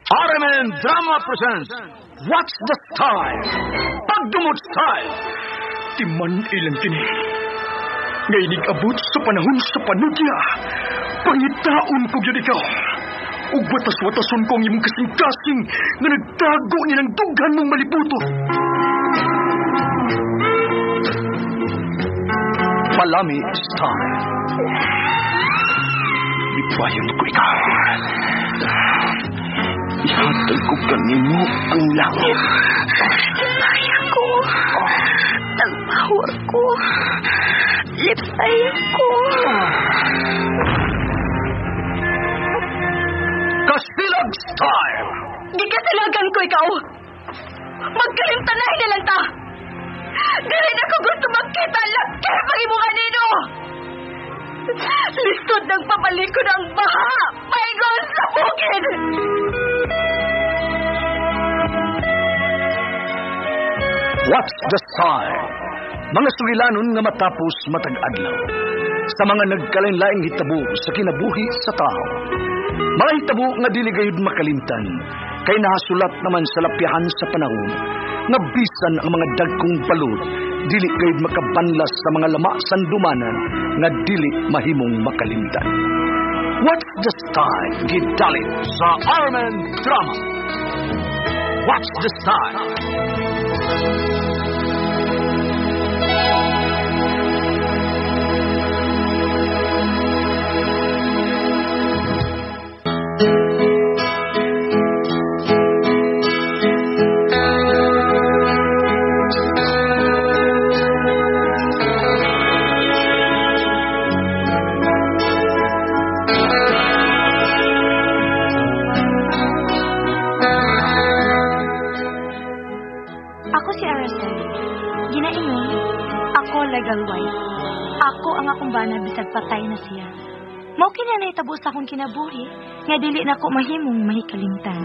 RMN Drama presents What's the Style? Pagdumot Style! Timan ilang kini. Ngay abot sa panahon sa panudya. Pangitaon ko gyud ikaw. Ug watas-watason ko ang imong kasing-kasing nga nagtago ni ng dughan mong malibuto. Palami Style. Ipayon ko ikaw. Ihatag ko kanimo ang langit. Lipay ako. Nagpawar ko. Lipay ako. Kasilag Style! Gikasilagan ko ikaw. Magkalimtanay na lang ta. Dili na ko gusto magkita laki pag imo kanino. Lisod ng papalikod ang baha. Paingon sa bukid. What's the Style? Mga sugilanon nga matapos matag adlaw. Sa mga nagkalain-laing hitabo sa kinabuhi sa tao. Mga hitabo nga dili gayud makalimtan kay nahasulat naman sa lapyahan sa panahon nga bisan ang mga dagkong balod dili gayud makabanlas sa mga lama sandumanan nga dili mahimong makalimtan. What's the Style? Gidalit sa RMN Drama. What's the Style? Ako si Araceli. Ginaingon, ako legal wife. Ako ang akong bana bisag patay na siya. Mao kini ang nahitabo sa akong kinabuhi nga dili na ko mahimong mahikalimtan.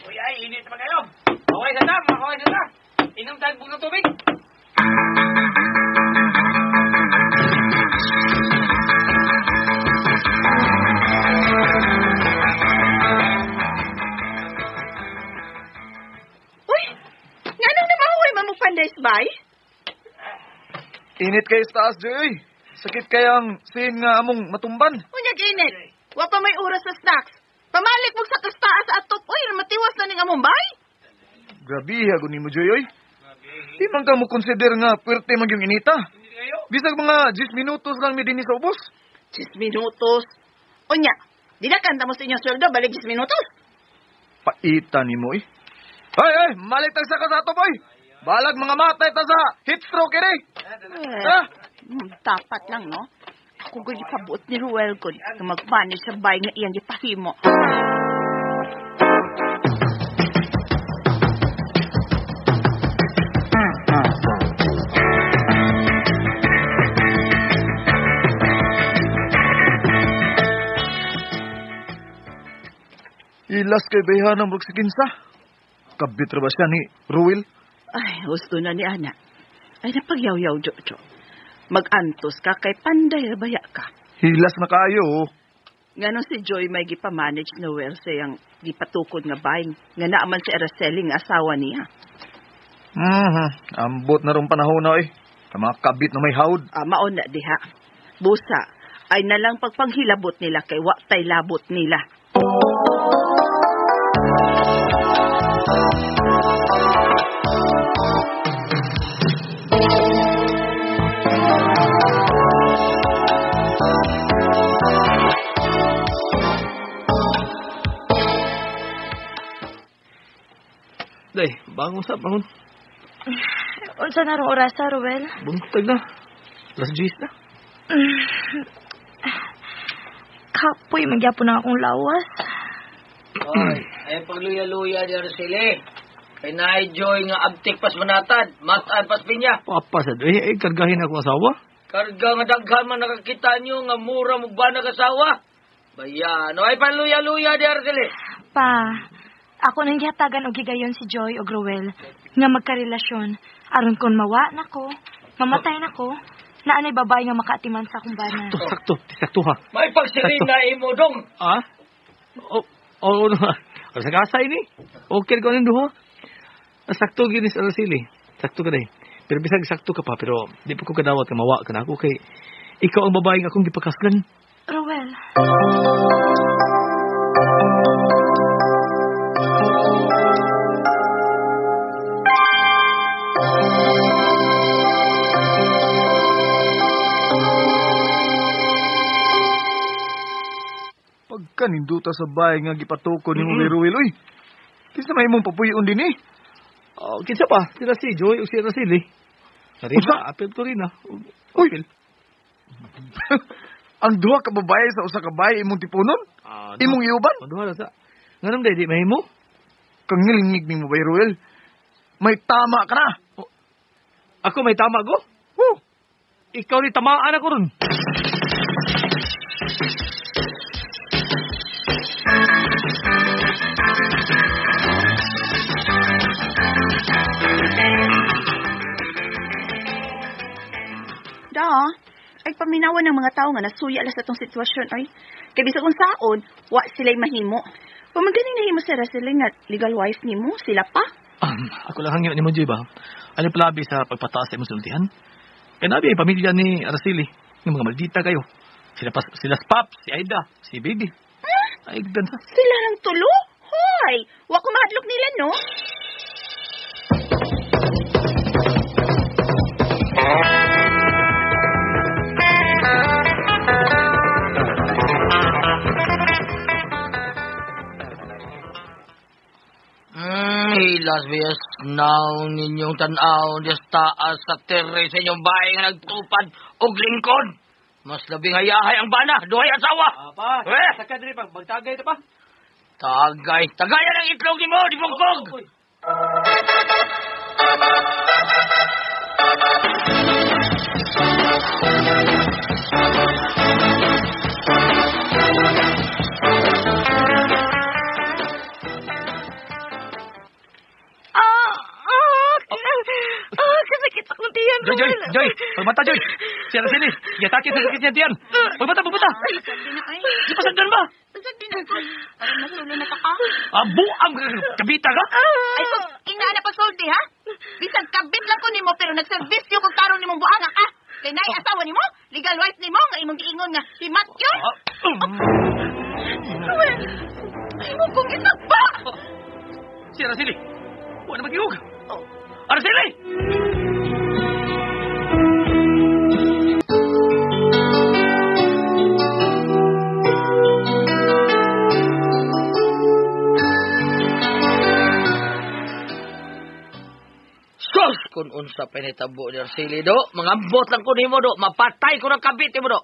Uy, ay, init naman kayo. Okay sa ta, okay sa ta. Inom tayo ng tubig. Uy, nganong namahuway man mo pandays bay? Init kayo sa taas, Joy. Sakit kayang sin nga among matumban. Unyag init. Wa pa may oras sa snacks. Pamalik mo sa kastaas sa atop. Uy, matiwas na ning among bay. Grabe, hagon nimo, Joy. Oy. Di man ka mo consider nga puwerte man yung inita. Bisag mga 10 minutos lang mi dinhi sa ubos. 10 minutos. Unya, di na kanta mo sa inyong sweldo, balik 10 minutos. Paita nimo, eh. Ay, ay, malik tag sa kasato, boy. Balag mga matay ta sa heat stroke ere. Ah, Dapat lang, no? Ako gud ipabuot ni Ruel gud nga mag-manage sa bay nga iyang gipahimo. Ilas kay bayhan ang sa kinsa. Kabit ra ba siya ni Ruel? Ay, gusto na ni Ana. Ay, napagyaw-yaw, Jojo. Mag-antos ka kay panday ra baya ka. Hilas na kayo. Oh. Ngano si Joy may gipamanage na well sa iyang gipatukod nga bay nga naaman si Araceli nga asawa niya. Ambot na rong panahon na eh. Ang mga kabit na may hawd. Ah, maon na diha. Busa, ay nalang pagpanghilabot nila kay wa tay labot nila. Day, bangon sa, bangon. Unsa na rong orasa, Ruel? Buntag na. Alas 10 na. Kapoy magyapon na akong lawas. Oy, ay pagluya-luya di Araceli. Kay naay joy nga abtik pas manatad, mataan pas pinya. Papa sa eh, kargahin ako asawa. Karga nga daghan man nakakita nyo nga mura mo ba nag-asawa. Bayan, no, ay paluya-luya di Araceli. Pa, Ako nang gihatagan og higayon si Joy og Ruel nga magkarelasyon aron kon mawa nako, mamatay nako, naa nay babae nga makaatiman sa akong bana. Sakto, sakto ha. May pagsirin na imo dong. Ah? Oh, oh, no. Sa kasay ni. Okay ko ning duha. Sakto gini sa Araceli. Sakto ka day. Pero bisag sakto ka pa pero di pa ko kadawat nga mawa ka na ako kay ikaw ang babae nga akong gipakaslan. Ruel. Pagkaninduta sa bahay nga gipatukod nimo kay Ruel, oy. Kinsa may imong papuyon din eh? Oh, kinsa pa? Sila si Joy o si Araceli. Unsa? Apil ko rin ah. Uy. Ang duha ka babae sa usa ka bahay imong tipunon? Imong iuban? Duha ra sa. Nganong day di mahimo? Kangilingig nimo bay Ruel. May tama ka na. Oh, ako may tama ko? Oh. Ikaw ni tamaan ako ron. Da, ay paminawan ng mga tao nga nasuya la sa atong sitwasyon ay. Kay bisag unsaon, wa sila'y mahimo. Pamaganing nahimo si Araceli nga legal wife nimo, sila pa. Ako lang hangyo nimo, Joy ba? Ano palabi sa pagpataas sa imong sultihan? Kay nabi ay pamilya ni Araceli, ng mga maldita kayo. Sila pa, sila Pop, si Aida, si Baby. Ay, gansa. Sila lang tulo? Hoy, wa ko mahadlok nila, no? Hilas bias now ninyong tan-aw dias taas sa terrace sa inyong bahay nga nagtupad og lingkod. Mas labing hayahay ang bana, duhay asawa. Pa, Eh! saka diri pag magtagay ta pa. Tagay, tagayan ang itlog nimo, di bugkog. Kasakit sa akong tiyan. Joy, Joy, Joy, pagmata, Joy. Si Araceli, gitake sa sakit niya tiyan. Pagmata, pagmata. Di pa sagdan ba? Pasagdan na ko. Parang masulo na ta ka. Buang kabita ka? Ay, sus, inga na pagsulti, ha? Bisag kabit lang ko nimo pero nagserbisyo kog tarong nimong buanga ka. Kay naay asawa nimo, legal wife nimo nga imong giingon nga si Matthew. Ruel, imo kong isagpa. Si Araceli, wala na mag-iug. Araceli! Sus, kung unsa pinitabo ni Araceli do, mangambot lang ko nimo do, mapatay ko ng kabit nimo do.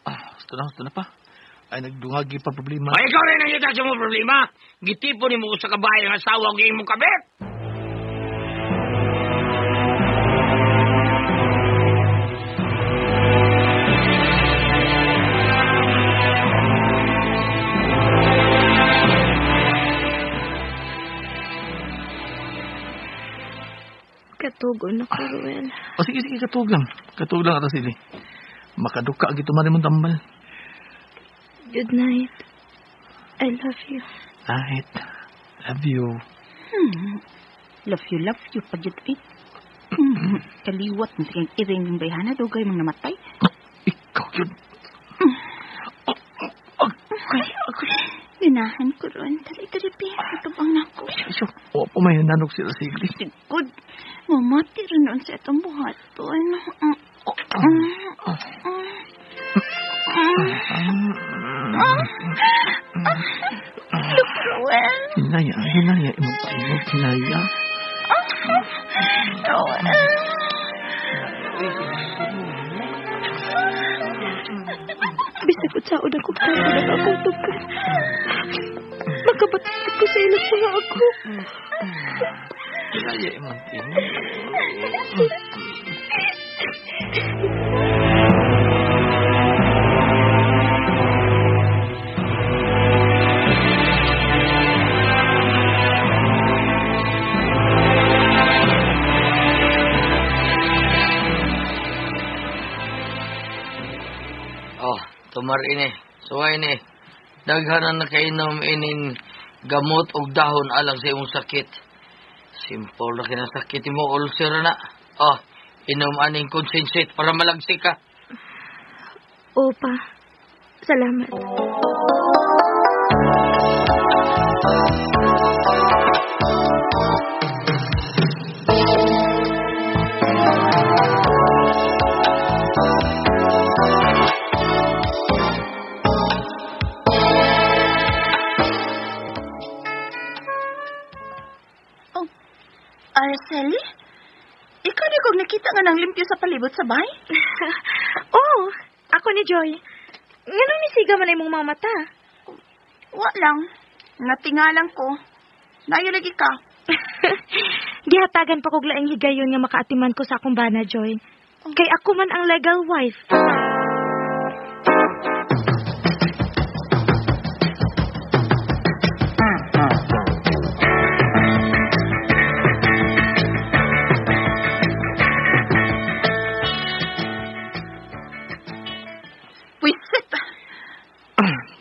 Ito na pa. Ay, nagdungagi pa problema. Ay, ikaw rin ang kita sa mong problema. Gitipo nimo sa kabahay ang asawa og imong kabit. Katugon ako, Ruel. O sige, sige, katug lang. Katug lang, Araceli. Makaduka gito man imong tambal. Good night. I love you. Night. Love you. Love you, pagyud eh. Kaliwat mo sa kayong iring ng bayhana, dugay mang namatay. Ikaw yun. Agoy, agoy. Ganahan ko ron. Dali-dali, be. Matubang na ako. Siyo, wa po may nanog si Araceli. Sigod. Mamati rin noon sa itong buhaton. Look, Ruel. Hinaya, hinaya, imong paingog, hinaya. Ruel. Bisag utsaon ako tapon ang akong tukas. Makabatid ko sa ilang mga ako. Hinaya, imong tingog. Tumar ini, suway ni. Daghan na nakainom ining gamot og dahon alang sa imong sakit. Simple na kinasakit mo, ulcer na. Oh, inom aning concentrate para malagsik ka. Opa, salamat. Oh, Araceli? Ikaw na kong nakita nga nang limpyo sa palibot sa bay? Oh, ako ni Joy. Nganong nisiga man imong mga mata? Wa lang. Natingalan ko. Nayo lagi ka. Gihatagan pa kog laing higayon nga makaatiman ko sa akong bana, Joy. Kay ako man ang legal wife. Pwisit.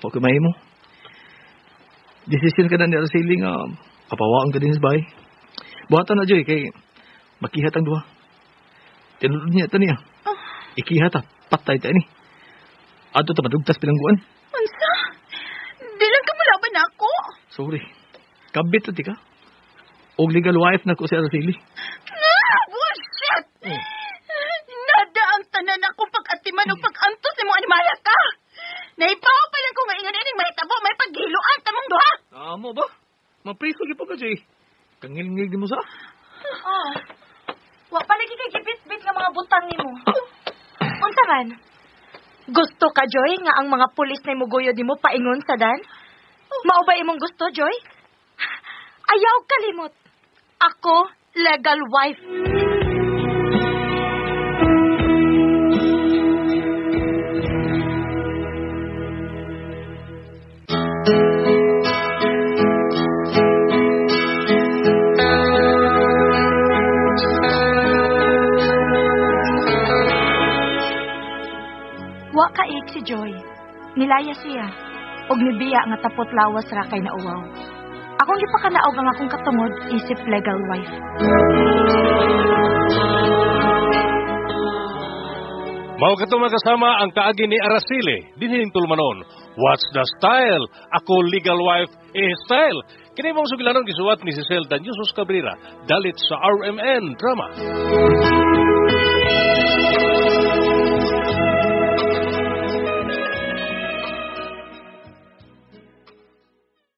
Okay, mahimo. Desisyon ka na ni Araceli nga kapawaan ka din sa bahay. Buhatan na, Joy, kay makihat ang duha. Tinulod niya ito niya. Oh. Ikihat ta, patay ta ni. Ato ta madugtas bilangguan. Unsa? Di lang ka mulaban ako. Sorry. Kabit na ti ka. Og legal wife na ko si Araceli. Ah, bullshit! Nada ang tanan akong pag-atiman o pag-antos ni mo animala ka. Naipaw pa lang ko nga ingon ining mahitabo, may paghiloan tamong duha. Amo ba? Mapriso gyud pa ka, Joy. Kangilngil di mo sa. Oh. Wa pa lagi kay gibit-bit nga mga butang nimo. Unsa man? Gusto ka, Joy, nga ang mga pulis na imuguyod nimo paingon sa dan? Mao ba imong gusto, Joy? Ayaw kalimot. Ako, legal wife. Wa kaik si Joy. Nilaya siya. Og nibiya nga tapot lawas ra kay nauwaw. Akong gipakanaog ang akong katungod isip legal wife. Mao kato makasama ang kaagi ni Araceli, dinhing tulumanon. What's the style? Ako legal wife, eh style. Kini mong sugilanon gisuwat ni Cecil Danyusos Cabrera, dalit sa RMN Drama.